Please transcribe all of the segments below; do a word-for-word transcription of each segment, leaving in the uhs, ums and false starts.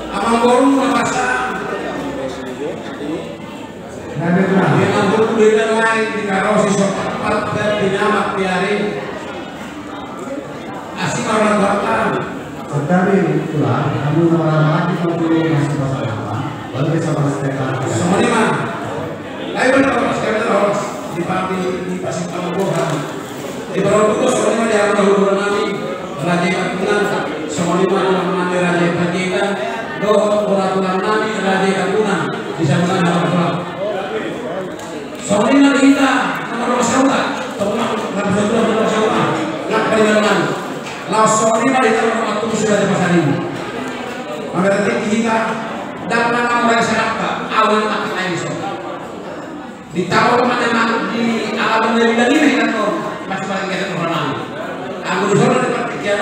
Amangboru na basa. Memang buku beda lain di karosi sopat pat dan di nama piari. Asik orang Batak. Sedari itulah kamu orang lagi mau dulu masih pasal apa? Lalu dia sama sekitar. Sama lima. Ayo benar, Pak, sekarang kita harus di pagi, di Pasir Panggohan. Di Barobuko, soalnya di Arna Hubungan Nami, Raja Kapunan, soalnya mana nami Raja Kapunan, dohot peraturan nami, Raja Kapunan, di sana ada apa? Soalnya di kita, nomor dua saula, teman, nomor satu, nomor saula, nak kalian. Nah, soalnya di kita nomor satu sudah ada pasal ini. Maka nanti kita, dan nama orang siapa, awal tak lain so. Di taon mana di alam dari lagi nih kan, masih paling kita pernah. Anggo di sana di partingkian,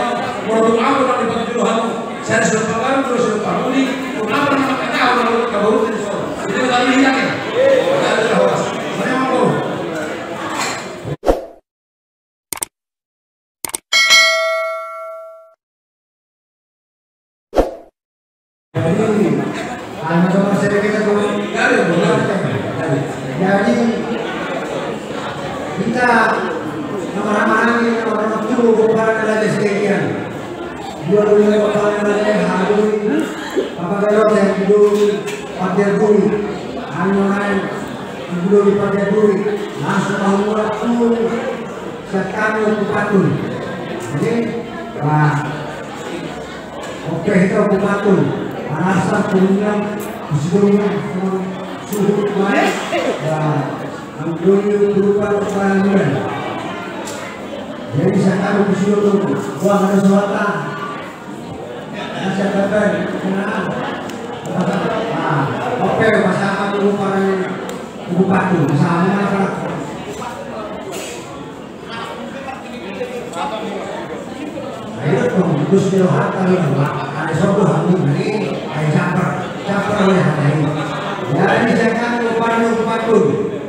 mau doa aku di partingkian, saya sudah pakai, terus sudah pahuli, kenapa nama kata orang kabur di sana? Itu tadi hilang ya. Kita sudah horas. Mana yang mau? Jadi, anu, coba sedikit aku. Jadi, kita sama-sama ini orang tua bukan ada sekian. Dua-duanya bukan ada hari. Apa kalau saya dulu pakai bumi? Anu, naik dulu dipakai bumi. Langsung tahu waktu. Siap kami untuk patung. Jadi, wah, oke, kita untuk patung. Alasan punya sebelumnya suhu kemarin, ya, ambil berupa pertandingan. Jadi, saya taruh di situ tuh. Wah, ada suara. Nah, siap, siap, siap. Nah, oke, pasangan dulu pakai buku patung. Sama apa? Ayo dong, terus dia hata ni, Pak. Ada sopo hati ni, ayo caper, caper oleh hati ni. Jadi, saya kan lupa ni, lupa tu.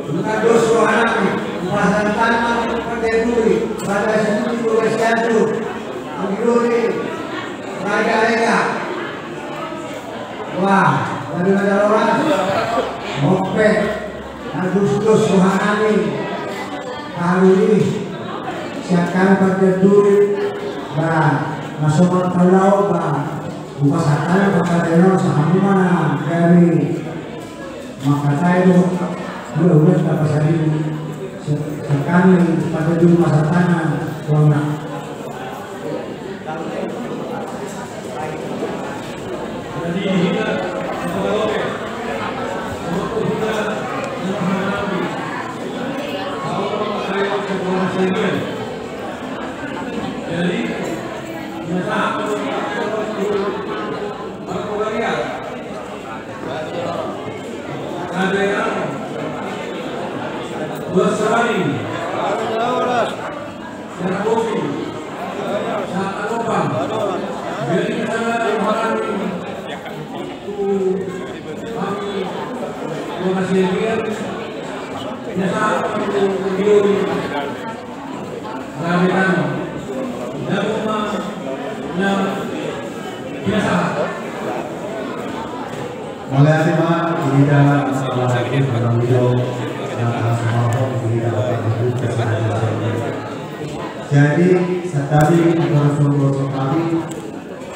Bukan dos rohani, pasal tanah, pakai duri, pada sini juga siatu. Ambil duri, raja-raja. Wah, dari raja orang. Oke. Agustus rohanami, kalulis, sian hami parjanduri, ba, na so martaulau, ba, umpasa hami parjanduri, sahat ma na gabe mangkatai do, mula-mula na pasal i, sian hami parjanduri, umpasa hami, uang na. Buat Sabari. Serabosi. Satanopan. Jadi misalnya orang tu kami, terima kasih dia. Nyata tu beliau ni. Kami kan. Jago ma. Nyata. Biasa. Mauliate ma, ida masalah itu, kalau ida, nah, sama ho, ida, apa, itu, kesana, jadi, sadari, acara sungguh sekali,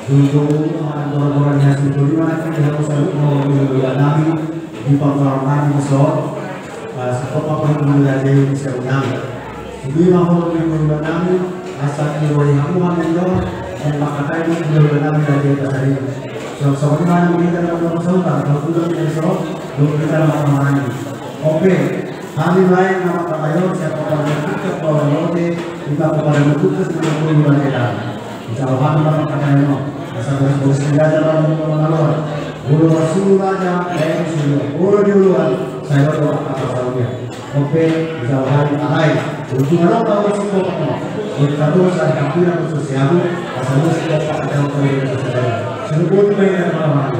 dulu, acara-acara yang sungguh di mana kita harus selalu mau menunggu nami, di pangkalan nami, so, eh, sekolah pun menunggu lagi, bisa undang. Di mahal menunggu nami, asa iwai hamu, hamu, dan makatai, menunggu nami, dari atas hari. So, so, di mana kita dapat bersama, kalau kita, so, belum kita dapat kemana. Oke. Hami lae na mangkatai on, sian Kabupaten Kuta Lote, di Kabupaten Kuta Sinaga, Pulau Madura. Insya Allah hami na mangkatai on. Asa boris-boris ni raja lalu mangaloan. Olo sulu raja, eh, sulu. Olo di uluan, saya doa apa saja. Oke, insya Allah hami alai. Untuk malam tahun sikopak no. Untuk tahun saya hampir aku sosial, asa boris sikopak ada untuk saya. Sulu pun main dan malam hari.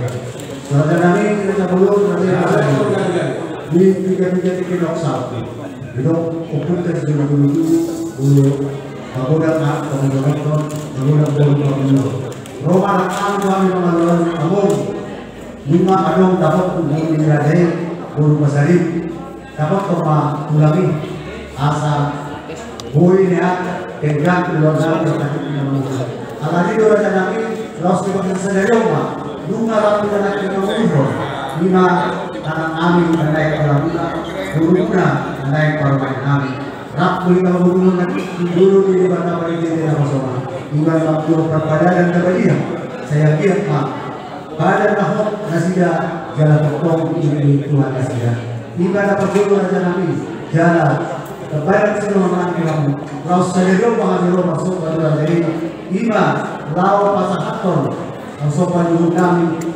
Raja nami, raja bolon, raja nami. Di tiga tiga tiga dok satu. Didok, okultas dulu dulu dulu. Dulu, pagoda, ah, pagoda, pagoda, pagoda, pagoda. Roma, rakam, kami, pagoda, pagoda. Nunga adong dapot tu boru ni raja i, boru Pasaribu. Dapot ma tulang i, asa boi na denggan keluarga. Alani do raja nami, laos di bagasan sadari on ma, nunga rap tu anak ni pamoruon, ima anak nami na naeng palamuna, boruna na naeng parumaen nami. Rap tu hita pamoruon na di dulu di Debata paridia di na pasoma, ima rap tu parpadanan na badia, sai anggiat ma badan na hot nasida jala tongtong diuji Tuhan nasida. Ima na parjolo raja nami, jala badan sinoman nami hamu. Laos sadari on ma hami ro marsombah tu raja i, ima laho pasahathon somba ni uhum nami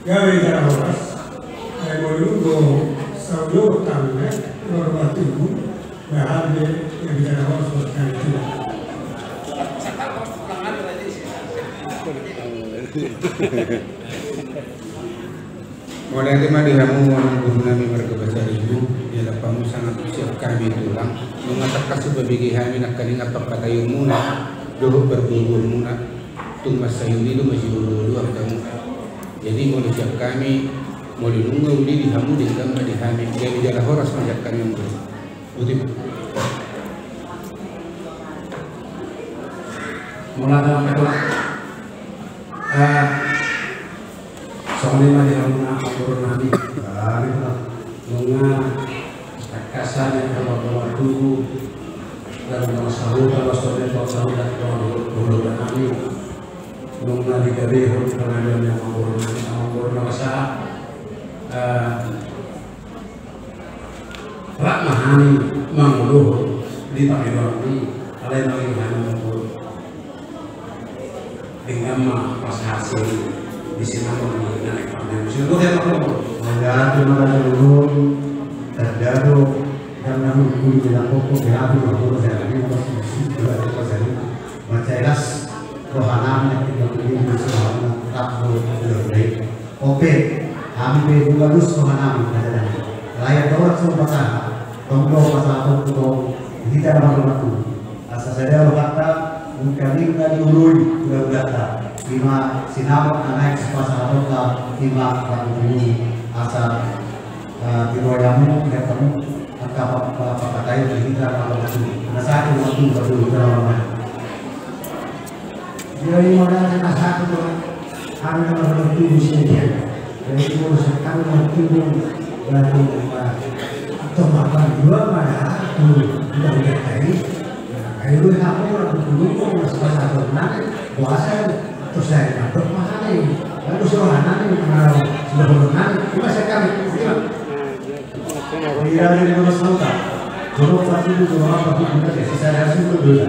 Gabe jala horas. Ai molo nunga saulutang, eh, lorong atubu. Gabe jala horas. Mauliate ma di hamu amang boru nami marga Basaribu, di alap hamu sanga siap hami tulang. Nunga tangkas hubege hami nangkaning pangkataion muna dohot parboruon muna. Tung mansai uli do masihol-hol angka muna. Jadi molo siap hami, molo nunga uli di hamu, denggan ma di hami. Gabe jala horas ma siap hami amang boru. Boti. Mauliate ma. Ah, songon i ma di hamuna amang boru nami. Ah, nunga tangkas hami angka lorong atubu. Dan nunga sahuta ma songon i, sahuta ma songon i. Nunga digabehon pangadilan ni Alai mangido hami ma tu denggan ma pasahat ni sinamot ni na naeng pardamusi. Bote ma ho. Mauliate ma di Tuhan. Tanda do dang na hurkuli di langkoko behabi ma ho. Jadi mas musik juga ada pasal. Mansai las rohanami na tinggal di sini, mas rohanami tak boleh. Oke, hami pe nunga dos rohanami na denggan. Alai andorang so pasahat, tong do pasahaton tu ho di hita na marroha tubu. Asa sada rohanta, nunga nunga dioloi hulahulanta. Ima sinamot na naeng sipasahatonta, ima rambu pinudun, asa eh, di roha hamu, di hamu, angka pa-, pa-, pakataion di hita na marroha tubu. Na satu, satu, satu, satu. Jadi mauliate ma satu tu hami na marroha tubu sian dia. Jadi molo sahali hami marroha tubu, berarti, eh, atau makan dua ma da tu hulahula tadi. Nah, ayo lu hapura tu dulu, mas, mas, atau nanti puasa, terus saya mandok ma hami. Lalu suruh nami, mengenal sudah belum nami, cuma sekali, cuma. Iya, dari nomor satu. Nomor satu itu nomor apa? Itu benar ya, sisa dari situ dulu.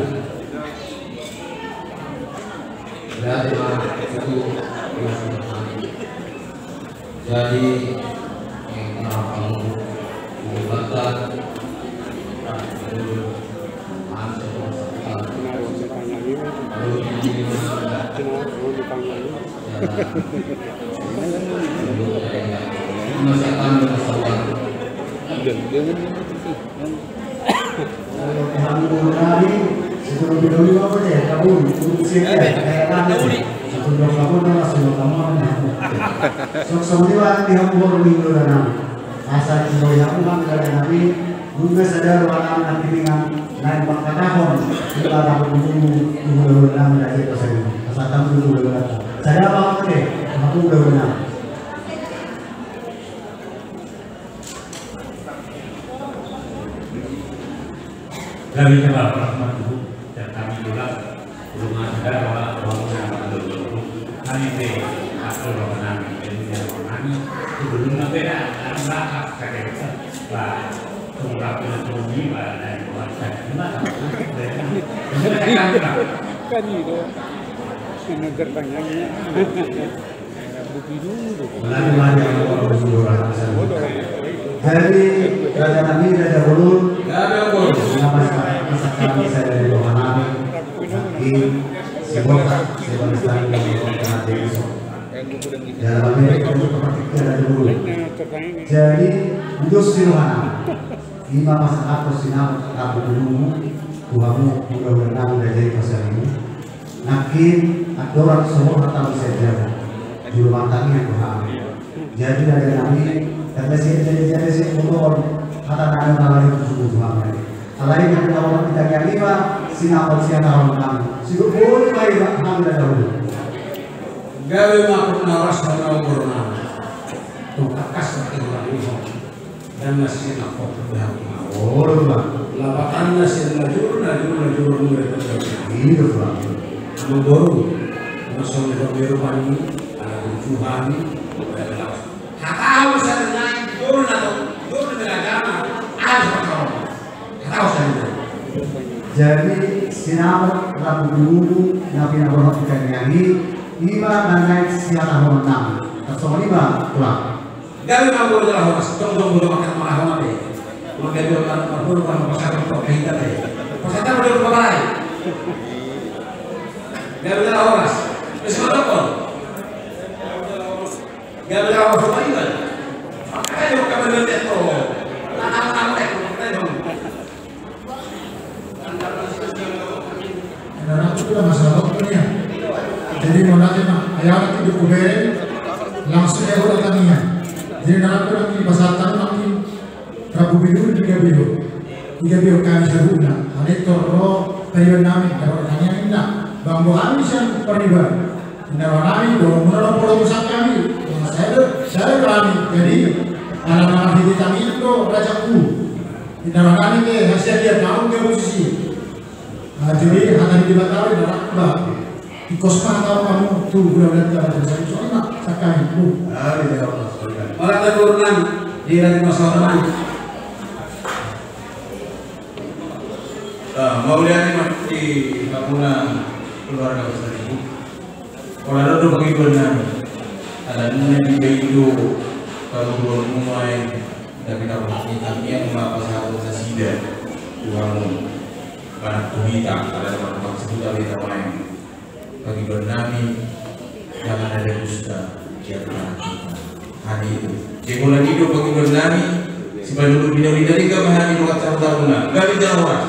Jadi, eh, kenapa kamu melibatkan? Asa di roha hamu hami daging nami, nunga sada roha nami na piningan, naeng mangkatahon, di bagasan tubumu, di hulahula nami na jeko sari. Asa tamu di hulahula nami. Sada roha nami, hamu hulahula nami. Dari kebal rahmat tubuh, dan kami jelas. Rumah saudara, rumah saudara, kami be, aku rumah nami, jadi dia rumah nami, itu belum ada, ada berapa, kata dia, Pak, tunggu berapa nanti, Pak, dari rumah saya, gimana? Kan itu, yang gerbangnya. Jadi, raja nami, raja bolon, nama sa-, nama sa-, kami sada di roha nami, di si Borhat, si Borhat nami, di Borhat nami, di Borhat nami. Dalam Amerika itu seperti itu ada dulu. Jadi, udos di roha nami. Ima pasahathon sinamot rambu pinudunmu, tu hamu hulahula nami na jadi pasarimu. Nangkin andorang so ro hatamu sian jabu, jolo martangiang do hami. Jadi raja nami, tanda sian jadi-jadi sian motoron, hata nami na lari tu suku tu hami. Alai na pinaboa hami tangiang i ma, sinamot sian haroa nami. Sidok boi ma iba hami na dahulu. Gabe ma na horas hamu na umur nami. Tong tangkas ma tinggal ni ho. Dan nasi na kok dah. Oh, Tuan. Lapatanna sian lajur, lajur, lajur, mulai terjadi. Iya, Tuan. Amangboru, masuk ke Tuhan ini, ada tujuan, ada laos. Hata apa saya naik, turun atau turun dari agama, ada apa? Hata apa saya naik. Jadi, sinamot rambu pinudunmu, na pinaboa hami tangiang i, ima na naeng sihatahononnami. Tarsongon i ma, Tuan. Gabe ma boi jala horas, jongjong boi makan marahona be. Manggabe on marhur, marhur, pasahat on tu hita be. Pasahat on tu parai. Gabe jala horas. Gabe jala horas, Pak Iwan. Makanya bukan benar itu. Nah, nah, nah, nah, nah, nah. Nah, nah, itu udah masalah waktu nih ya. Jadi, mau nanti mah, ayo nanti di kuberen, langsung ya udah tanya. Jadi, nah, aku nanti pasahat on nanti rambu pinudun digabehon. Digabehon hami saluhutna. Alai tor ro pariban nami, dapat tanya ninna. Bang, bo hami sian pariban. Inna roha nami, dohonon muna do pola tu sangkap i. Nah, sada, sada roha nami. Jadi, ala na marhite tangiang do rajaku. Inna roha nami, ke hasil dia tahu dia posisi. Nah, jadi, hata ni Debata, inna roha nami, bah. Ikos ma hata hamu tu hulahula nami, raja sangkap i. Nah, dia tahu. Orang tegur nami, dia dari masalah nami. Mauliate ma di hamuna keluarga besar ibu. Pola ro do pangidoan nami. Ala nunga dibaen do pangidoanmu ma i, tapi na pasti tangiang ma pasahaton nasida tu hamu. Manang tu hita, ala nunga pasahaton hita ma i. Pangidoan nami, jangan ada dusta di antara kita. Hanya itu. Jei holan i do pangidoan nami, sipanjulung binahen na denggan ma hami dongan sahutamuna. Gabe jala horas.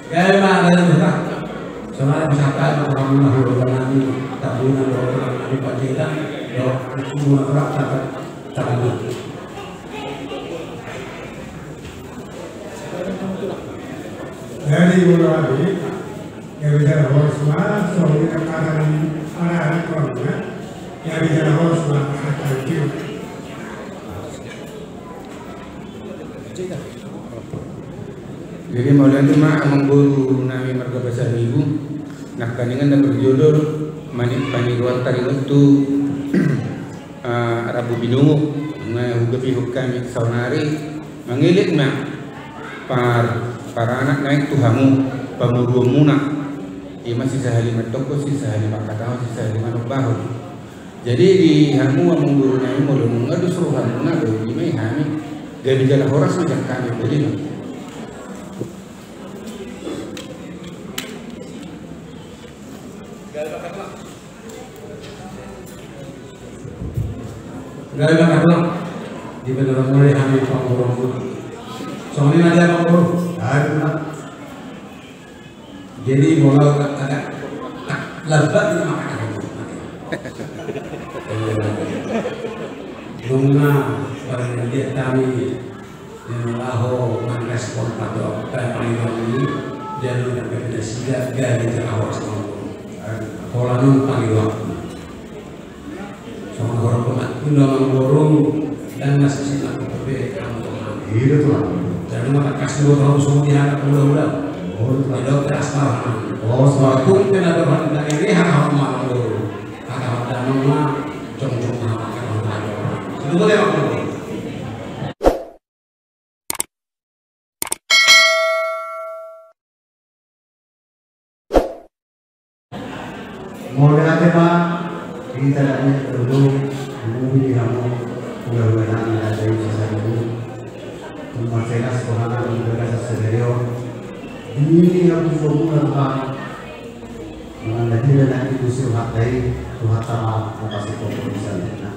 Gabe ma, gabe ma. Sonari pasahat ma tu hamuna hulahula nami, Tambun dohot tulang nami Panjaitan, dohot hamuna tulang, Tambun. Jadi molo hami, gabe jala horas ma, songon i na kata ni anak-anak, gabe jala horas ma, hata itu. Jadi mauliate ma amangboru nami marga Pasaribu, nangkaningan na berjudul Manik Paniruan Taringot tu Ah, rambu binungu, nga hugabihon hami saonari, mangelek ma par, paranak na i tu hamu, pamoruonmuna. Ima sisahali mandok, sisahali mangkatahon, sisahali manombahon. Jadi di hamu amangboru nami, molo nunga dos rohamuna, boti ma i hami. Gabe jala horas ma jala hami, boti ma. Gabe ma, Pak. Di benar mulai hami pangurung. Songon i ma dia pangurung. Gabe ma. Jadi molo agak lambat ini maka. Nunga paling dia kami. Yang laho manrespon pada pangidoan i, jala nunga gabe nasida gabe jala horas ma. Holan on pangidoan. Songon horong pemati na mangguru, dan nasi sinak kepepe kamu teman. Iya tuh. Jala nunga tangkas dua tahun songon i anak muda-muda. Oh, iya. Dokter Asmar. Oh, Asmar. Pun kena dohan dari reha kamu mangguru. Kata damang ma, jongjong ma, kata mangguru. Sebetulnya apa? Mauliate ma, hita na di tolu, muli hamu, ula-ula nami na di sasari. Tumma selas kohana di bagasa sederio. Di hamu semua, Tuhan. Manang na hira na ibusi hata i, Tuhanta ma na pasipoko di sana.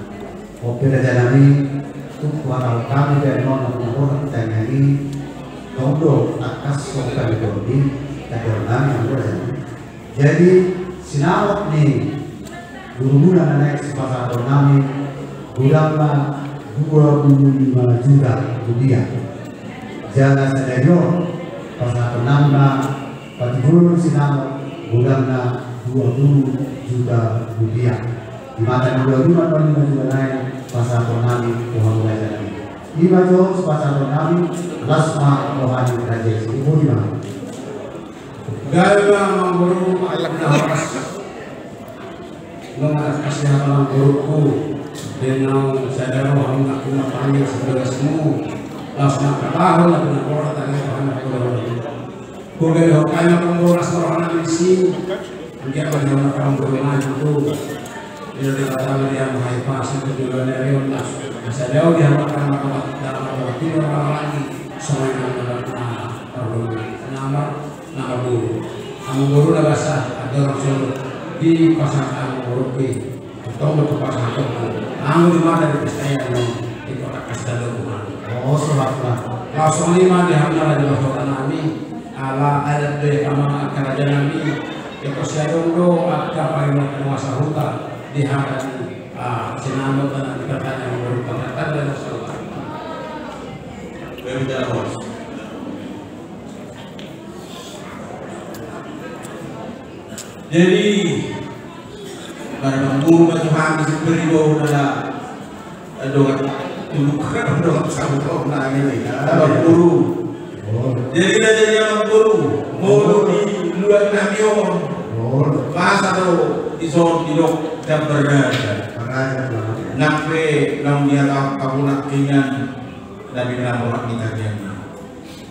Ope raja nami, tung Tuhan au kami dan non na pinaborhat tangiang i, tong do tangkas so kami domi, tangkas nami au raja nami. Jadi, sinamot ni guru-guru na naeng sipasahaton nami, godangna dua puluh lima juta rupiah. Jala sadari on, pasahaton nami ma, Patigor sinamot godangna dua puluh juta rupiah. Di mata ni dua puluh lima juta nai pasahaton nami tu hamu raja nami. Ima jo pasahaton nami, las ma roha ni raja i, ima. Gabe ma amangboru, anak na horas. Nunga tangkas di hamu amangboruku, dengan sadaro hamu na kumapangi sebelasmu, las na katahon na pinaborhat tangiang hamu. Hugabe hami ma amangboru las rohana misi. Anggiat ma di hamu amangboru maju tu. Ilo di kata ma di hamu hai pasi tu dua nari on las. Sadao di hamu amangboru las rohana misi. Songon i ma di hamu amangboru las. Nama boru. Nama boru na basa, andorang solo. Di pasahat amangboru i. Tong do pasahatonku. Anggo di mata di pesta i, di kota Kasdalo Tuhan. Oh, sobatna. Langsung lima di hamdala di kota nami. Ala adat do i, amang angka raja nami. Di kota Siadong do angka paima penguasa huta di hata ni, ah, sinamot dan angka raja nami berupa kata dan sobat. Jadi, pada manguru ma tu hami sipir ibo nala, eh, dongan tuluk, dongan sahuta nami, ya, manguru. Jadi, raja i manguru, molo di luat nami on. Masa do dison didok jambar raja. Nang pe naung dihatahon hamu nangkiningan, na pinaborhat ni tangiang i.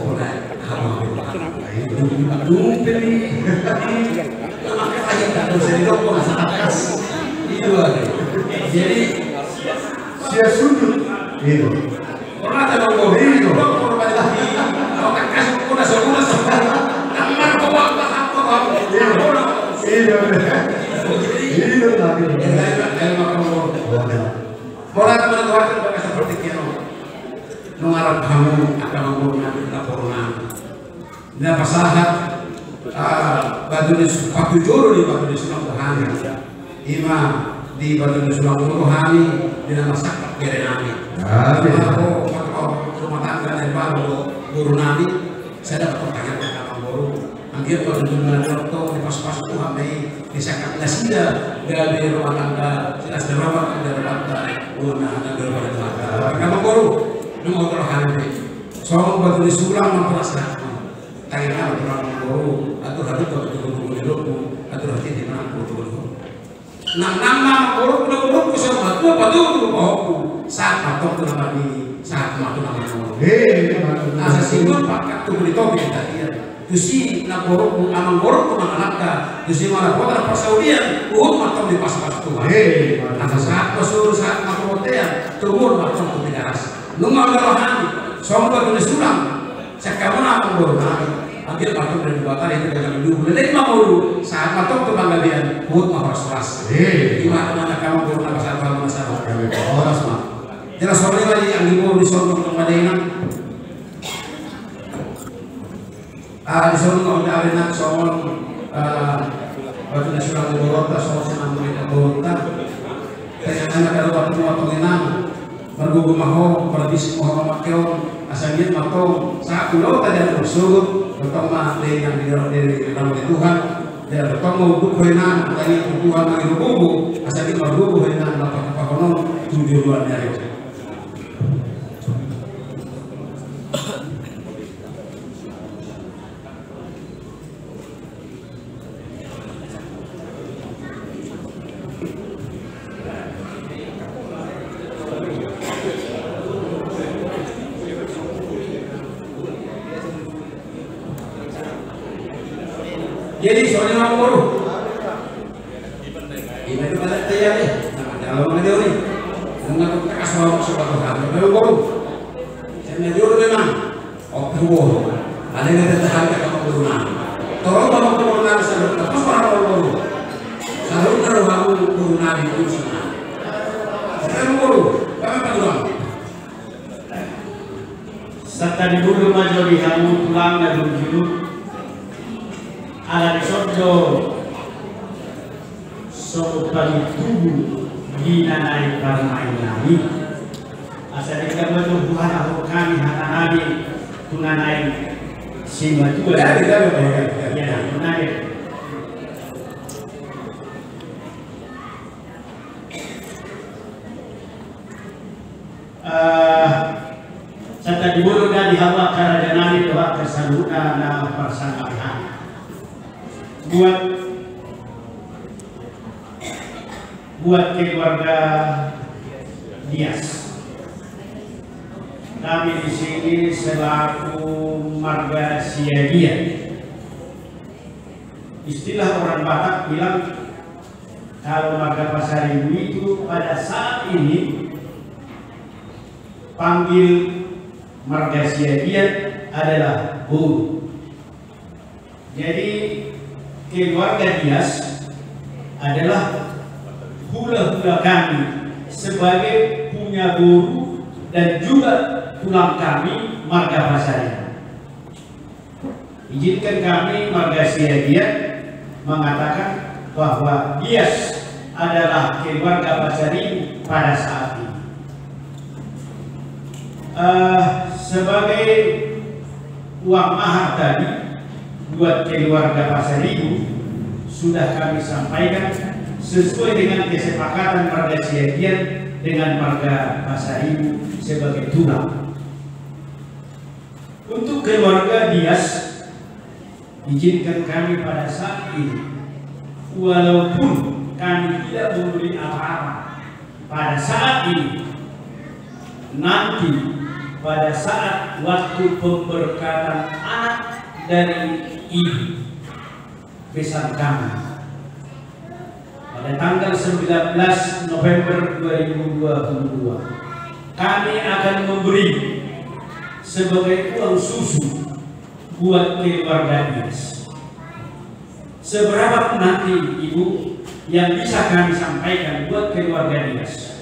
Pokokna, apa, apa, apa. Dumpe ni. Jadi, sia sundut. Iya. Pernah ada bang Bobi, iya. Pernah ada bang Bobi. Iya. Iya. Iya. Iya. Mora teman Tuhan, terima kasih seperti kino. Nunga rap hamu, angka amangboru nami, laporan nami. Na pasahat, ah, batu ni su-, patujolo ni batu ni sulang tu hami. Ima di batu ni sulang tu hami, di na marsangkap bere nami. Ah, iya. Ima ho, ho, rumah tangga dari baru boru nami, sada pertanyaan dari amangboru. Anggiat ma tutu na didok, dipas-pas Tuhan ma i, disangkap nasida, gabe rumah tangga, silas darabat, gabe rumah tangga, guna, gabe rumah tangga. Amangboru, nunga olo hami. Songon batu ni sulang ma perasaan. Tangiang ma tu amangboru, atur hatupa tu guru-guru ni lombu, atur hatiha ma tu guru-guru. Nang, nang, nang, borukku, nang, borukku, sian matua patudu pahompu, sahat ma tong tu na marnini, sahat ma tu na marnono. He, betul. Asa sinur pakat tu buli topi di tahian. Tusi nang borukku, amangborukku mangalangka, tusi ma na potar parsaulian, huhut ma tong dipas-pas Tuhan. He, betul. Asa sahat ma suru, sahat ma tu bontean, tumur ma tong tu Tigaras. Nunga olo hami, songon batu ni sulang, sian hamu na amangboru nami, anggiat ma tong dari Debata, dari Debata, dari Debata, leleng ma ngolu, sahat ma tong tu panggabean, huhut ma horas-horas. Ima tong na amangboru na pasahat hamu na sahat. Horas ma. Jelas horas ma di anggi boru di son tong ma dainang. Ah, di son tong ma dainang songon, ah, Batu na sulang di boruta, songon i ma di boruta. Tengah-tengah dalan, waktu ma tong inang, margogo ma ho, marbisik ma ho, mangkeon, asa giot ma tong, sahat tu laut, tajaha tu sogot, tong ma di inang di, di, di, di Tuhan. Jala tong ma unduk ho inang, tajaha tu Tuhan, mangido gogo, asa giot margogo ho inang, lapahonon tu joloan ni ari on. Jadi, soalnya mau boru. Ima itu pada saya deh. Nah, kalau mau jauh nih. Dengan aku kasih mau masuk ke Tuhan. Mau boru. Saya jauh memang. Oke, boru. Ada yang ada tahan ke kamu boru nang. Tolong kamu boru nang, saya terus orang boru. Selalu kalau kamu boru nang itu sana. Saya boru. Kamu apa, Bang? Santabi bolon ma jo di hamu tulang na jujur. Ala dison do so pagi tubu di na naeng parumaen nami. Asa denggan ma jo huhatahon hami hata nami tu na naeng simatua. Ya, ya, ya, ya, ya. Ya, tu na naeng. Eh, santabi bolon ma di hamu angka raja nami dohot angka saluhutna na parsangap hami. Buat, buat keluarga Dias. Kami di sini selaku marga Siagian. Istilah orang Batak bilang, kalau marga Pasaribu itu pada saat ini panggil marga Siagian adalah boru. Jadi, keluarga Dias adalah hula-hula kami sebagai punya boru dan juga tulang kami marga Pasaribu. Izinkan kami marga Siagian mengatakan bahwa Dias adalah keluarga Pasaribu pada saat ini. Eh, sebagai uang mahar tadi buat keluarga Pasaribu sudah kami sampaikan sesuai dengan kesepakatan marga Siagian dengan marga Pasaribu sebagai tulang. Untuk keluarga Dias, izinkan kami pada saat ini, walaupun kami tidak memberi apa-apa pada saat ini, nanti pada saat waktu pemberkatan anak dari ibu, besan kami. Pada tanggal sembilan belas November dua ribu dua puluh dua, kami akan memberi sebagai uang susu buat keluarga Dias. Seberapa pun nanti, Ibu, yang bisa kami sampaikan buat keluarga Dias,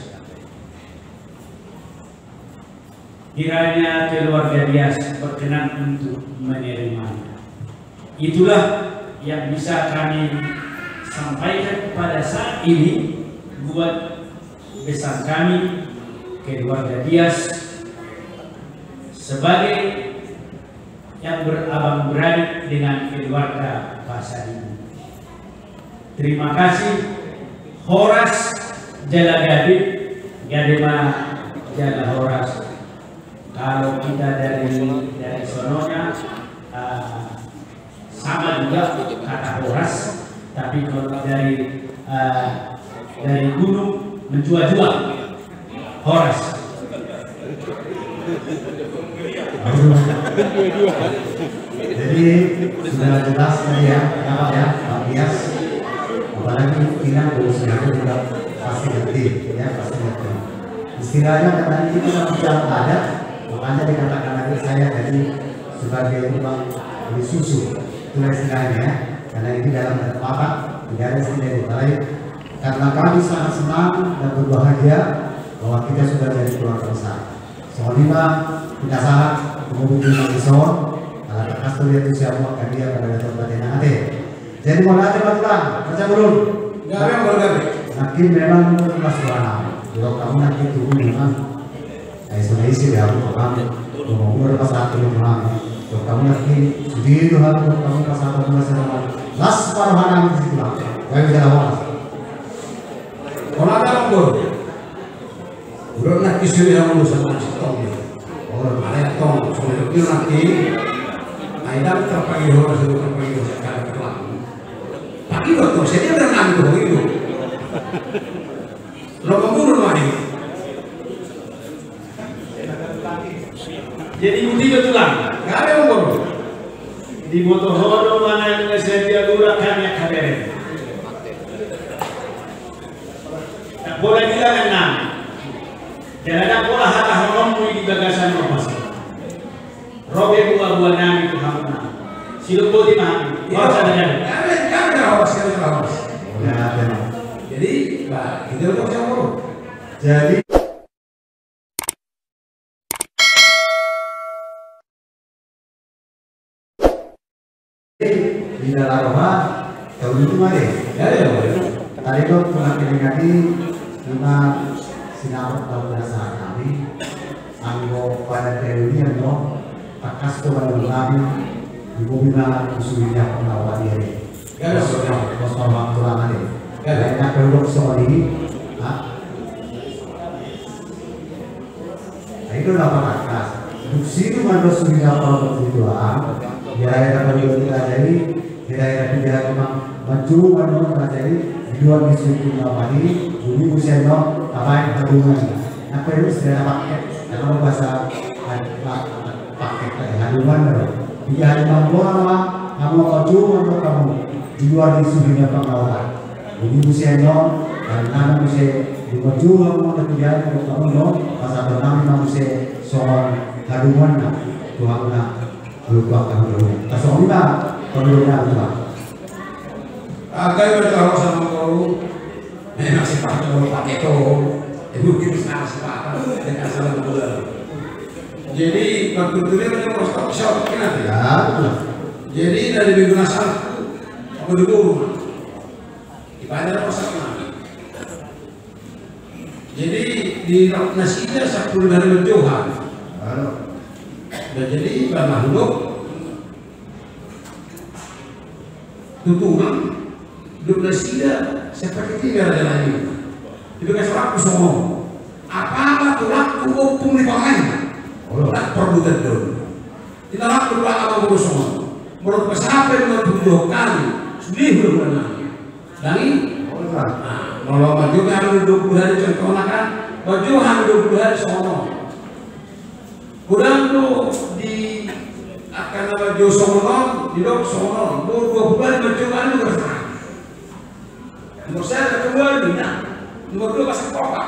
kiranya keluarga Dias berkenan untuk menerimanya. Itulah yang bisa kami sampaikan pada saat ini buat besan kami, keluarga Dias, sebagai yang berabang beradik dengan keluarga Pasaribu. Terima kasih. Horas jala gade, gade ma jala horas. Kalau kita dari, dari sononya, eh, sama juga kata horas, tapi kalau dari, eh, dari gunung menjual-jual. Horas. Jadi sudah jelas tadi ya, Bapak ya, Bang Dias. Apalagi Inang Boru Siagian juga pasti ngerti, ya, pasti ngerti. Istilahnya karena ini kita bicara adat, makanya dikatakan lagi saya tadi sebagai tukang beli susu. Itulah istilahnya ya. Karena ini dalam adat Batak, tidak ada istilah yang lain. Karena kami sangat senang dan berbahagia bahwa kita sudah jadi keluarga besar. Songon i ma, kita sahat, kemudian di son, ala tangkas tu liat tu siamu angka dia pada dapat batena ate. Jadi mauliate ma tulang, raja bolon. Gabe, gabe. Nangkin memang las rohana. Jolo hamu nangkin tubu memang. Ai so na ise be hamu tulang. Jolo hamu pasahat tulang. Jolo hamu nangkin sude do hamu, jolo hamu pasahat tulang. Las rohana di situlang. Gabe jala horas. Holan Amang Boru. Udah nangkin sude hamu dosa nasi tong. Oh, ada tong. Sude nangkin. Ai ndang tarpangido, sude tarpangido sekali tulang. Tapi waktu saya dia udah nangis tuh gitu. Lo mau bunuh lagi. Jadi budi betulan. Gak ada yang mau. Diboto ho do manang na sadia gura kami kabere. Tak boleh bilang enam. Jangan ada pola hata holommu di bagasan rumah. Robe buah-buah nami tu hamuna. Sidok boti ma hami. Iya. Horas, horas, horas. Kami, kami horas, kami horas. Ya, ya. Jadi, Pak, kita horas, horas. Jadi, di dalam roha, tahu itu mari. Ya, ya, ya. Tadi kau pernah kelinga di lima sinapot dalam perasaan kami. Anggo pada teori yang mau tangkas tu baru kami, di bumi na di suri dia pernah wadi hari. Gabe. Bos, bos, bos, bos, bos, bos, bos, bos. Gabe. Enak dulu, bos, bos, ini. Hah? Nah, itu lah, Pak, tangkas. Duk situ kan, bos, suri dia pernah wadi hari. Ya, ya, kan, bos, kita jadi. Hira-hira piga hima manjou ma on raja i, di luar ni suhut na bali, bumi muse on, tabaen haduman. Nang pe istilah na paket, nang pe bahasa paket tadi haduman do. Piga hima manjou ma, hamu manjou ma on hamu, di luar ni suhut na pangalaman. Bumi muse on, dan nang muse, di manjou hamu on, piga hima manjou hamu on, pasahaton nami ma muse songon haduman na, tu hamuna. Lupa kamu dulu. Langsung lima, kamu dulu, lima. Angka i ma tu au sama kau. Memang sipata molo pake to. Ibu kita sama sipata. Dengan salah gula. Jadi waktu itu dia punya prostat besar, kenapa? Ya, betul. Jadi dari minggu nasar aku di rumah. Dipanjar pasar nami. Jadi di rap nasida sampulu lima ribu johan. Nah, jadi bana hudok tutungan dok nasida seperti ini raja lain. Jadi kasih aku somo. Apa-apa tulangku ompung di pangan. Oh, tak perlu tendon. Ina rap tu laho ma molo songon. Molo pasahaton ma tu johan, sude hula-hula nami. Dang i? Nah, molo manjou hami dua pulu hari contohna kan, manjou hami dua pulu hari songon on. Godang do di angka na manjou songon on, didok songon on. Molo dua pulu hari manjou hami do. Nomor sada keluar mina. Nomor dua masuk kotak.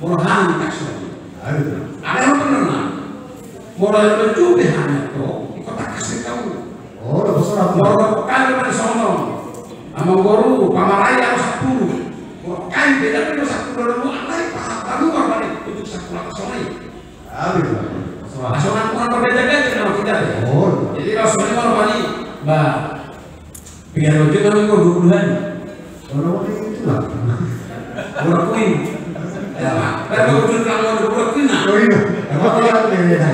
Molo hami kasih. Ada yang pernah na. Molo yang mencubi hanya to, ikut tak kasih tahu. Oh, udah besar. Molo kami mana sono. Amang boru, pamalai harus sepuluh. Molo kami beda beda sepuluh lalu alai paham baru apa nih untuk sepuluh atas sono. Ada. Asal aku apa beda beda nama kita. Oh. Jadi langsung ini molo bani, bah. Piga rojo kami kau dua puluhan. Orang waktu itu lah. Orang kuin. Ya, Pak. Kan kau tuh kamu orang kuin nah. Oh iya. Apa kau yang beda?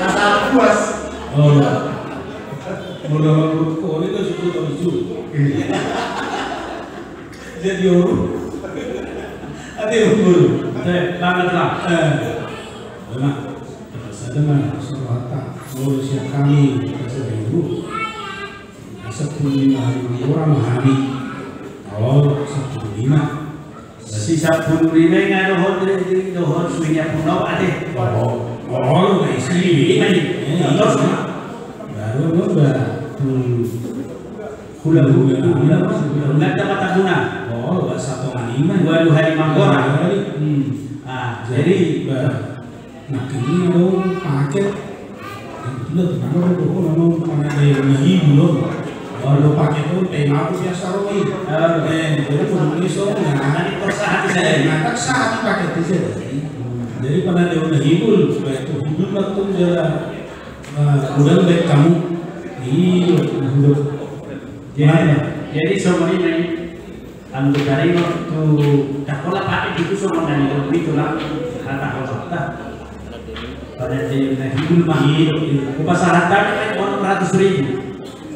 Asal puas. Oh. Mula mabut kau ini kan sudah tahu juga. Iya. Jadi orang. Ada yang dulu. Eh, banget lah. Eh. Memang. Sada ma, sarohanta, molo sian hami, sada ibu. Sampulu lima hami, mangora ma hami. Oh, sampulu lima. Si sampulu lima i nga dohot, dohot suinya punau ate. Oh, oh, lima i. Lima i. Terus, baru, baru, hmm. Hula-hula, hula, hula, hula, dapat guna. Oh, bahasa tongan iman. Dua, dua hari mangkora. Hmm. Ah, jadi, jadi, bah, nah, ini mau pakai. Itu lah, kenapa kok, kok, memang pakai dari ibu lo? Kalau pakai tuh, tema aku biasa, Roy. Oh. Eh, jadi, kalau ini, so, nah. Tadi perusahaan Eh, mantap sahat pakai tiga tadi. Jadi pernah dia udah hibul, supaya itu hibul waktu dia lah, eh, udah baik kamu. Iya, udah. Jadi, jadi sama ini, anu tadi waktu tak pola pakai itu sama tadi, itu lah, kata kau tak. Pada dia udah hibul mah. Iya, iya. Kupasahat tadi kan enam ratus ribu.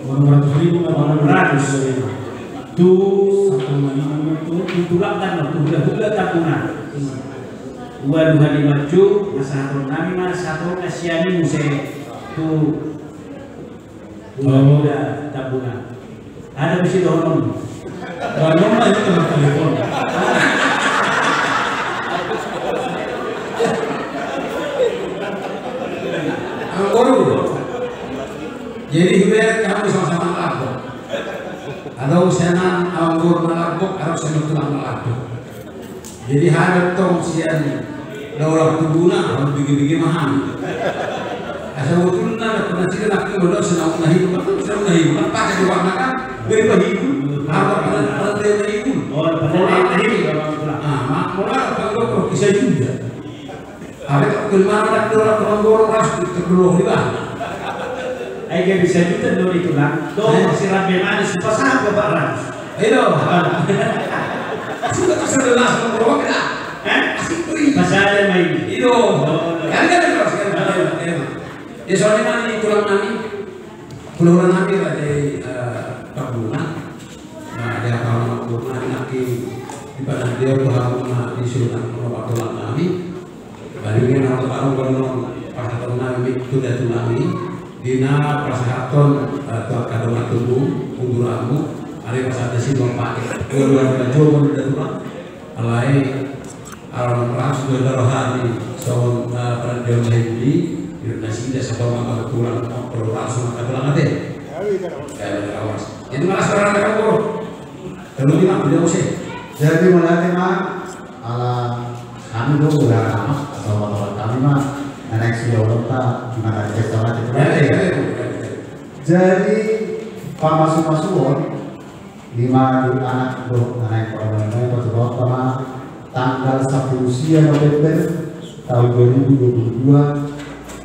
Onom ratus ribu ma. Onom ratus. Tu, tu, tu tulak tano, tu hulahula Tambuna. Ualu hali maju, pasahaton nami ma sahat on sian i muse tu hulahula Tambuna. Ada di situ onom. Onom ma itu tengah telepon. Angkoru. Jadi hubereng hamu sama-sama na lambok. Adong sian amangboru na lambok, adong sian tulang na lambok. Jadi hami tong sian daola Tambuna, adong bege-bege ma hami. Asa botulna na pernah sida na kilo do sian na hibul, kan sian na hibul, kan pakai di warna kan, beri bah hibul, apa pernah pernah na hibul. Oh, pernah na hibul. Ah, mak, pola apa lo kok bisa juga. Ada tak kelima anak tu orang orang boros ras tu kedua di bawah. Ai gak bisa juga dua itu kan. Tuh masih rapi mana sih pasangan ke Pak Ras. Ayo. Sudah tersebelah sama orang kita. Eh? Asik tuh. Pasangan main. Iyo. Kan kan terus kan. Ya soalnya mana itu orang nami. Hulahula nami lah dari Tambuna. Nah, dia tahu Tambuna nanti di pada dia baru di suruh orang tulang nami. Baru dia nanti baru baru pasahaton nami tu dia tulang ni. Di na pasahaton tu angka dongan tubu, unduranmu. Ada pasahaton si dua pakai. Dua dua dua jomblo dia tulang. Alai Alam ras do darohani songon, eh, pernah dia main di, di nasida sapa maka kurang kontrol ras maka tulang ate. Jadi malas orang ada kau. Kalau di mak dia usai. Jadi mauliate ma ala hami do udah lama atau kami ma naik sudah orang tak di mana dia sama. Jadi pamasu-masuon. Lima di anak do anak parumaen na patuduhon ma tanggal sampulu sia November tahun dua ribu dua puluh dua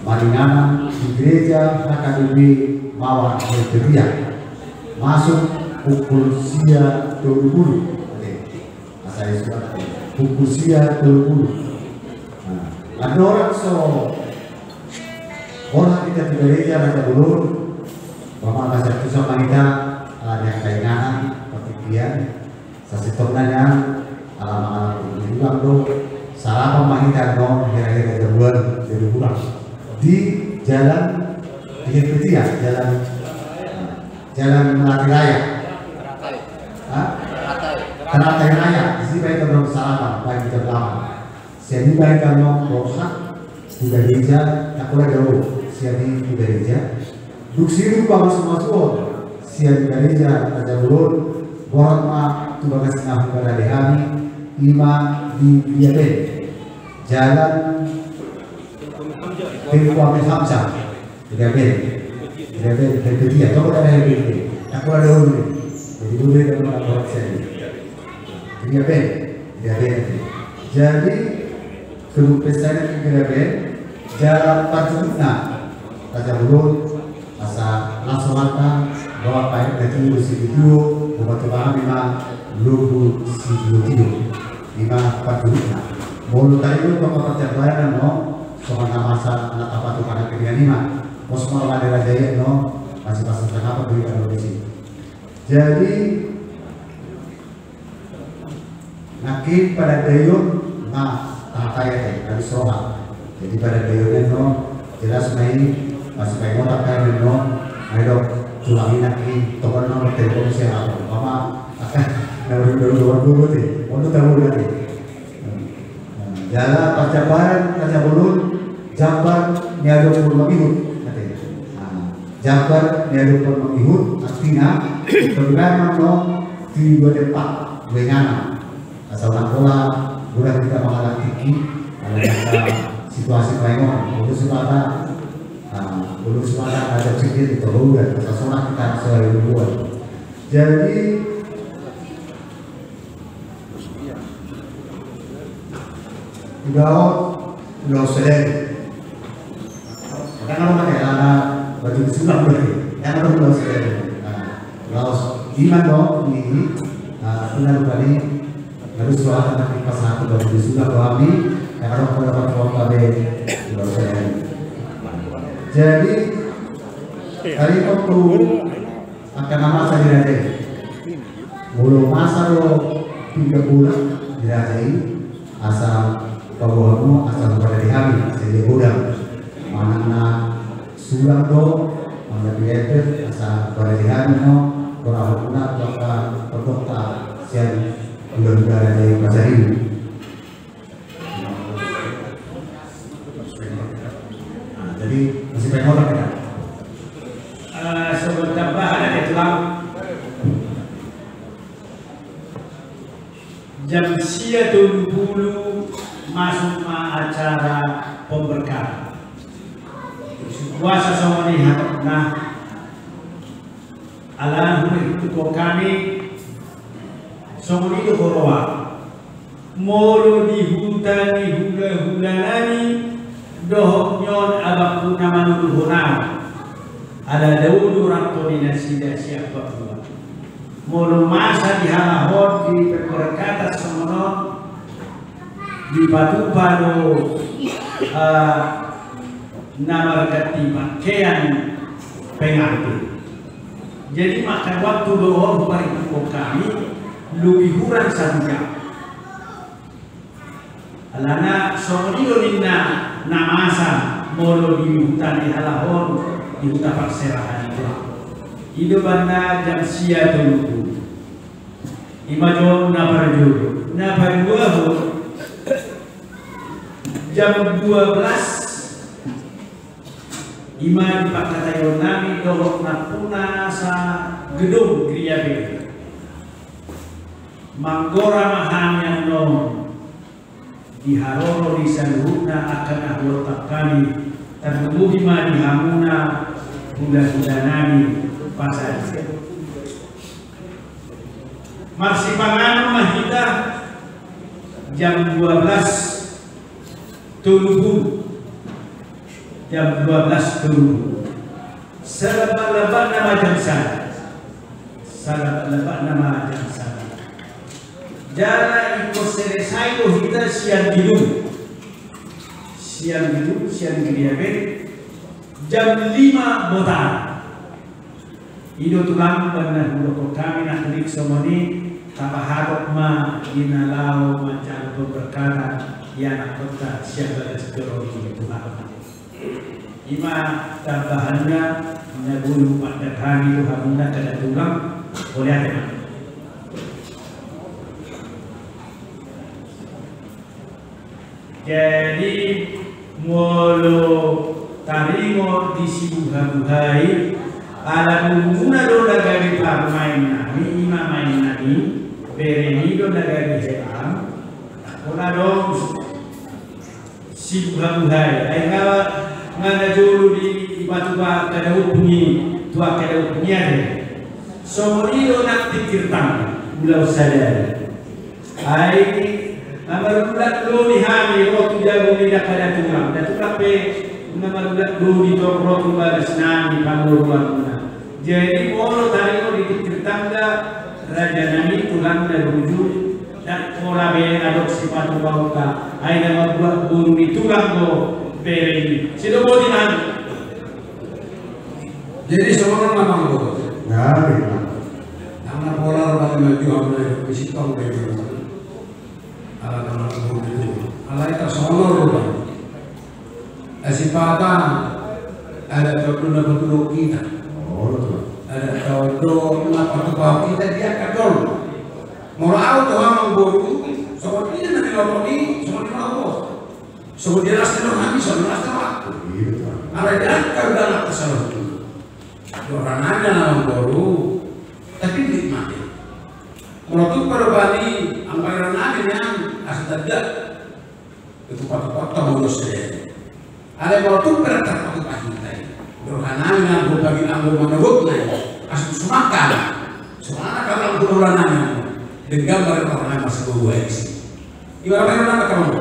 maringanan di gereja H K B P Mawar Helvetia masuk pukul sia tolu pulu. Oke. Asa isuan pukul sia tolu pulu. Nah, andorang so Ora kita tu gereja Raja Bulur, bapak kasar tu sama kita, ala dia kainganan, pertikian, sasitong nanya, ala mangalam di ulang do, sarapan mahita no, hira-hira jaruan, dari ulang. Di jalan, di Helvetia, jalan, jalan Melati Raya. Hah? Teratai Raya, di sini baik kalau sarapan, baik di jam delapan. Sian i baen hamu roha tu gareja, na pola dao sian i tu gareja. Dung sidung pamasumasuon sian gareja Raja Bulur, borhat ma tu bagas na huparade hami, i ma di Diaben, jalan Tengku Amir Hamzah. Diaben, Diaben Helvetia, toko daerah Helvetia. Na pola dao ni. Jadi dua dari mana borhat sian i. Diaben, Diaben. Jadi Kelumpesana di Diaben, jalan parjulutna, Raja Bulur, asa langsung angka, bawa paet dati lu si Tio, bawa tu hami ma, lubu si Tio. I ma parjulutna. Molo tadi lu bawa parjambaran no, songon na masa na tapatu kana kirian i ma. Pos ma ada raja i no, masih pasang tengah apa beri kalau di sini. Jadi, Nangkin padandaion na tahatai ate, habis roha. Jadi padandaion no, jelas na i, masih paingotan kan no, ayo dong, tulang i nangkin, topan no, telepon sian apa, apa, apa, na baru baru baru baru te, untuk tahu nanti. Jala parjambaran na jabolon jambar ni adong mangihut. Jambar ni adong mangihut artina, bagaimana no di dua tempat, dua inganan. Asa unang pola, mulai kita mangalap tinggi, ada situasi paingon, untuk semata, untuk semata ada sedikit di tolong dan asa sonang kita sesuai hubungan. Jadi, Ulaon, ulaon sadari. Maka kalau pakai ala baju sunat berarti. Yang ada ulaon sadari. Nah, ulaon iman dong ini. Nah, benar tadi. Harus doa akan dipasahat baju sunat doa ini. Yang ada pada pada ulaon sadari. Jadi, hari itu angka na masa di raja i. Molo masa do pinggan bola di raja i, asa paboa hamu asa huparade hami, asa dia godang. Manang na sulang do, manang na di enter, asa huparade hami no, dohot hamu na, dohot angka pondok ta, sian hula-hula raja i masa i. Nah, jadi masih pengen orang ya? Eh, sebentar bah, ada di tulang. Jam sia tolu pulu masuk ma acara pemberkatan. Puasa songon i hatop na. Alana huhut hami songon i do huroha. Molo di huta ni hula-hula nami dohot nion abangku na manuluhon au. Ala dao do rap ni nasida sian Papua. Molo masa di halak on di pemberkatan songon on dipatupa do, eh, na marganti pakaian pengantin. Jadi maka waktu do on huparintuthon hami lobi hurang satu jam. Alana songon i do ninna na masa molo di huta ni halak on di huta parserahan i. I do banda jam sia tolu pulu. Ima jo na parjolo. Na paduahon jam dua belas. Ima di pangkataion nami dohot nampuna sa gedung gereja be. Manggora ma hami annon di haroro ni saluhutna angka na huontang hami, tarlumobi ma di hamuna hula-hula nami Pasaribu. Marsipanganon ma hita jam dua belas tolu pulu. Jam dua belas tolu pulu. Salabak-labakna ma jam sada. Salabak-labakna ma jam sada. Jala ingkon selesai do hita sian gedung. Sian gedung, sian gereja be. Jam lima botara. I do tulang, banda hudokhon hami na rik songon i, tapahatop ma di na laho manjalo pemberkatan di anakkonta sian bagas joro ni Tuhan. Ima tambahanna na boi hupasahat hami tu hamuna sada tulang, mauliate ma. Jadi molo taringot di sibuhabuhai, ala muna do na gabe parumaen nami, ima maen nami, bere ni do na gabe helam, pola dong. Sibuhabuhai, ai nga, nga na jolo di, dipatupa angka na ompung i, tu angka na ompung i ate. Songon i do nang tingkir tangga, ulaon sadari. Ai na marulak do di hami ro tu jabu ni angka na tulang, na tulang pe na marulak do di tong ro tu bagas nami pamoruanna. Jadi molo taringot di tingkir tangga, raja nami tulang na burju, ndang pola be adong sipatupaonta, ai na mambuat boru ni tulang do bere i. Sido boti nami. Jadi songon on ma amang boru. Ndang pola ro bali maju hamuna i sitong be. Ala tong na tubu itu. Ala ita sonor do ba. Asi pata. Ada tong do na patudok hita. Ada tong do na patupahon hita di angka tol. Molo au tu amang boru, songon i na nilokon i, songon i ma au. Songon i las tano hami, songon i las tano aku. Ala di angka udah angka saluhutna. Dohonanna amang boru. Tapi nikmati. Molo tung pe do bani, anggo roha nami nian, asa tanda. Itu patupaonta molo sadari. Alai molo tung pe rap tarpatupa hita i. Dohonanna anggo pagi anggo manogotna i. Asa tu sumakan. Sumakan anggo dohonanna. Denggan ma roha nami masibuhabuhai disi. Ibarat roha nami anggo.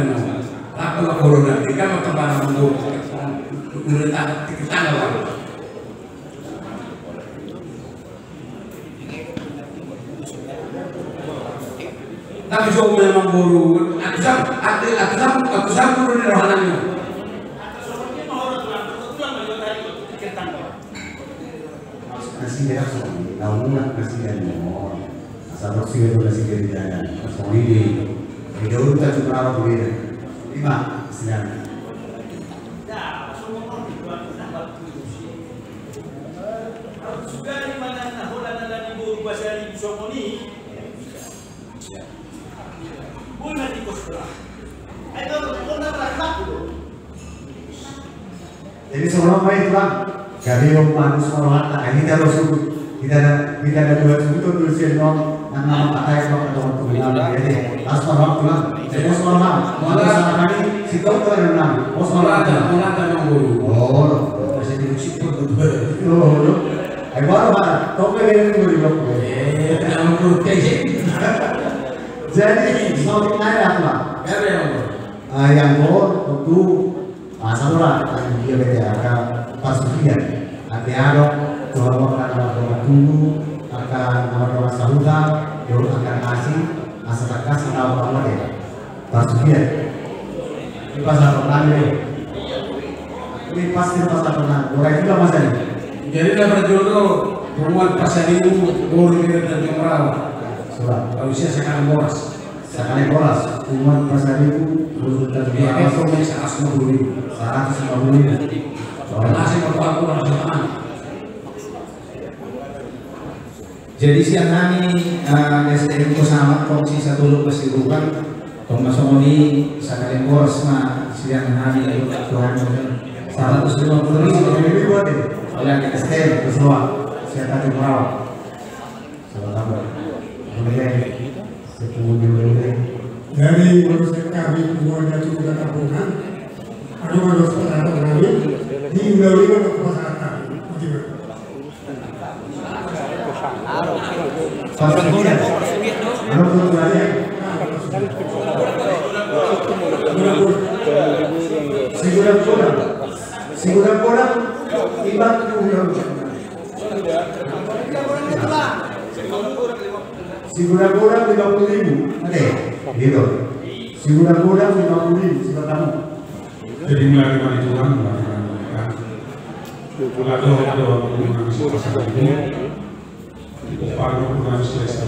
na no. Apa na corona, di kan makan barang manggo. Udah tak, kita tak tahu. Tapi jauh memang boru. Aku sam, aku, aku sam, aku sam boru ni rohana ni. Nasida songon i, na mulak nasida ni on. Asa dok sida tu nasida di dalan. Songon i di, di daun tatu rawa tu beda. Lima, sinan. Sugari manang na holan ala ni boru Pasaribu songon i. Boi ma di pos berah. Ai kau kau na berah. Jadi songon on ma i, Tulang. Jadi on ma songon on, hita do suhut. Hita do, hita do dua suhut tu sian on. Nang nama patai kau kata waktu bilang jadi. Pas ma waktu, Tulang. Jadi songon on ma. Mula sama kami, si kau tu ada nang. Oh, songon on. Mula ada nang boru. Oh. Masih di musik pun betul. Oh, oh. Ai baru mana? Kau pengen itu di blok. Eh, nang boru kayak. Jadi songon on ma, Tulang. Ada yang boru. Ah, yang boru, tentu. Ah, saluhutna, ah, dia bete angka parsuhian. Ate adong, tu hamu angka na mardongan tubu, angka na mardongan sahuta, dohot angka na asing, asa tangkas na maupa mate. Parsuhian. Ini pas apa nang, eh? Ini pasti pas apa nang? Borai juga masa ini. Jadi na parjolo, punguan Pasaribu, boru di Tanjung Rawa. Sudah. Kalau usia sekarang boras. Sakali boras, punguan Pasaribu, boru Tanjung Rawa. Saratus lima puluh ribu. Saratus lima puluh ribu. Jadi sian hami, eh, S T M Kosambi, Komisi Satu Lok Pasirukan, tong ma songon i sakali boras ma sian hami, Tuhan, saratus lima puluh ribu. Oleh S T M Kosambi, sian Tanjung Rawa. Selamat datang. Boleh. Dari manusia kami, punguan Datu Kuda Tampungan, anu manusia kami, di ulawi manusia kami. Pas dia. Anu pun berani. Sigudang-gudang. Sigudang-gudang. Ibat tu ulawi. Sigudang-gudang lima puluh ribu. Ate, gitu. Sigudang-gudang lima puluh ribu, silakan. Jadi, mulai dari Tuhan, mulai dari Tuhan. Mulai dari Tuhan, mulai dari Tuhan. Di Papua, mulai dari Tuhan.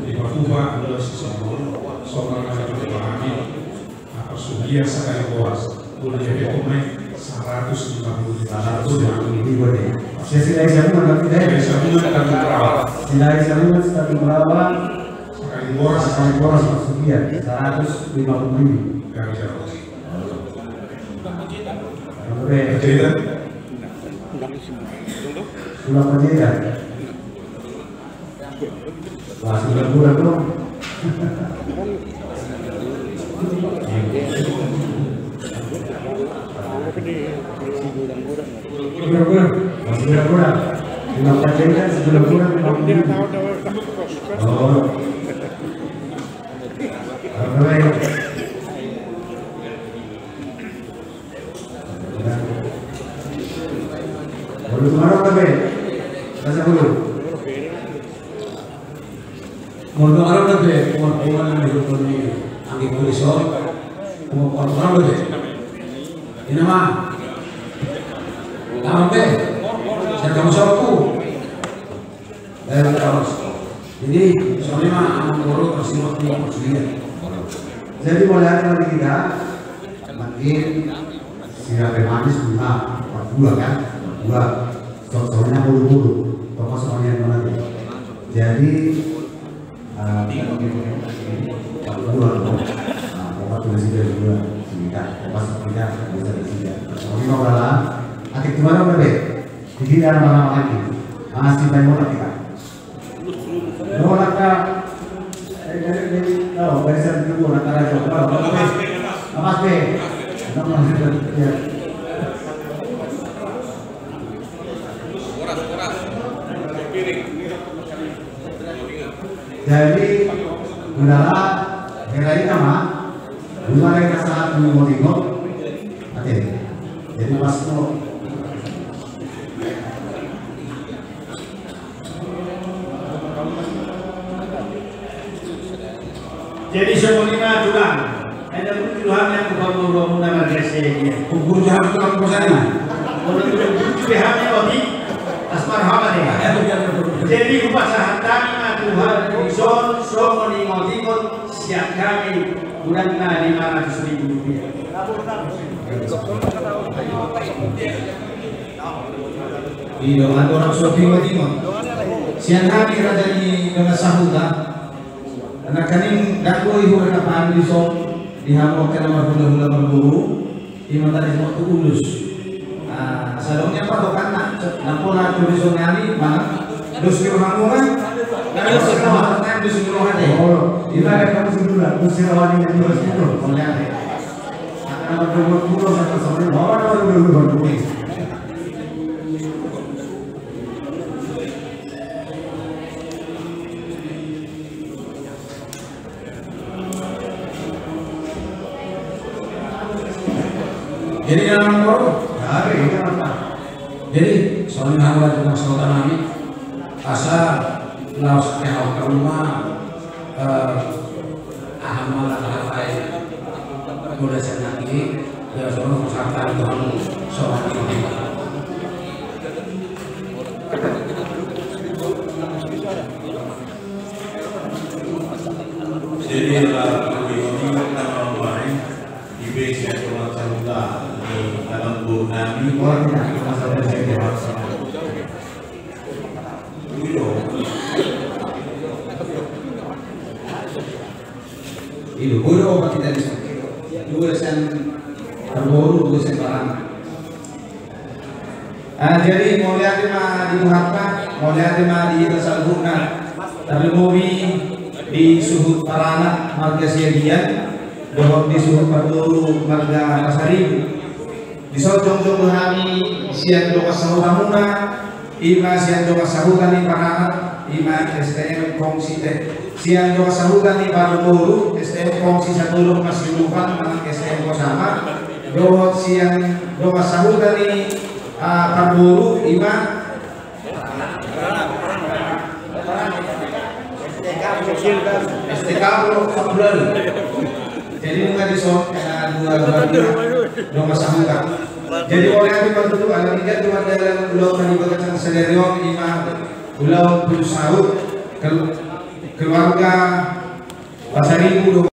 Di Papua, mulai dari Tuhan. Soalnya dari Tuhan. Apa sudah sakali boras? Boleh jadi pemain saratus lima puluh ribu. Saratus lima puluh ribu, ya. Saya sudah bisa pun, tapi saya bisa pun akan berawal. Sudah bisa pun satu berawal. Sakali boras, sakali boras maksudnya saratus lima puluh ribu. Gak bisa. Oke. Jadi, kan? Sudah penjeda. Wah, sudah kurang dong. Kurang, kurang. Wah, sudah kurang. Lima empat jam kan sudah kurang. Oh. Oke. Molo tung adong dope. Rasa bulu. Molo tung adong dope, molo tung adong dope, molo tung adong dope. Anggi polisi. Molo tung adong dope. Ina ma. Adong dope. Saya kamu sapu. Jadi, soalnya mah anak boru pasti waktu yang pasti dia. Jadi, mulai hari ini kita makin sirape manis, bunga, berdua kan, berdua. So-, soalnya bulu-bulu, toko soalnya mana dia. Jadi, eh, berdua tuh. Nah, opat tulis juga, dua, cerita. Opat cerita, bisa cerita. Soalnya mau kalah, atik kemana udah, Be? Jadi, dalam malam lagi. Masih banyak orang kita. Jadi, udara, hera ini mah, udara yang sangat mengutik kok. Oke. Jadi pas mau Jadi songon i ma tulang. Enda bulu tu hami anggo pamoruonmuna marga Siagian. Bulu tu hami tulang kosanna. Bulu tu hami oti. Asmar hama de. Jadi hupasahat hami ma tu hami dison songon ingot-ingot sian hami, bulanna lima ratus ribu rupiah. Ido, anggo orang sopi ma timo. Sian hami raja ni dongan sahuta. Nangkaning dang boi hurang apa dison di hamu angka na marhula-hula marboru. Ima tadi semua tu ulus. Ah, sadongnya apa tokan nak? Nampo na tu dison nani mana? Dos kilo hamu kan? Dos kilo hamu kan? Dos kilo hamu. Oh, ima kan kamu sudah. Dos kilo hamu yang dos kilo. Oh, ya. Jadi dalam koro, hari ini apa? Jadi soalnya hamba dengan saudara kami, asa laos ke hau ke rumah, eh, Aha ma na laho ai bola senang i, ya sono sarta dohon soal. Jadi adalah kami ini nama main di base atau macam lah di dalam gol nami. Ido, boi do opat hita dison. Dua sian parboru, dua sian paranak. Ah, jadi mauliate ma di Tuhanta, mauliate ma di hita saluhutna. Tarlumobi di suhut paranak marga Siagian, dohot di suhut parboru marga Pasaribu. Dison jongjong do hami sian dongan sahutamuna, ima sian dongan sahuta ni paranak, ima S T M Kongsi, eh, sian dongan sahuta ni parboru, S T M Kongsi Satolop Masilupan, manang S T M Kosama, dohot sian dongan sahuta ni, ah, parboru, ima S T K Pondok Sapuran. Jadi nunga dison, eh, dua bagian dongan sahuta. Jadi mauliate ma tutu, ala ninna tu andalan ulaon na di bagasan sadari on, ima ulaon pulu sahut, kel-, keluarga Pasaribu do.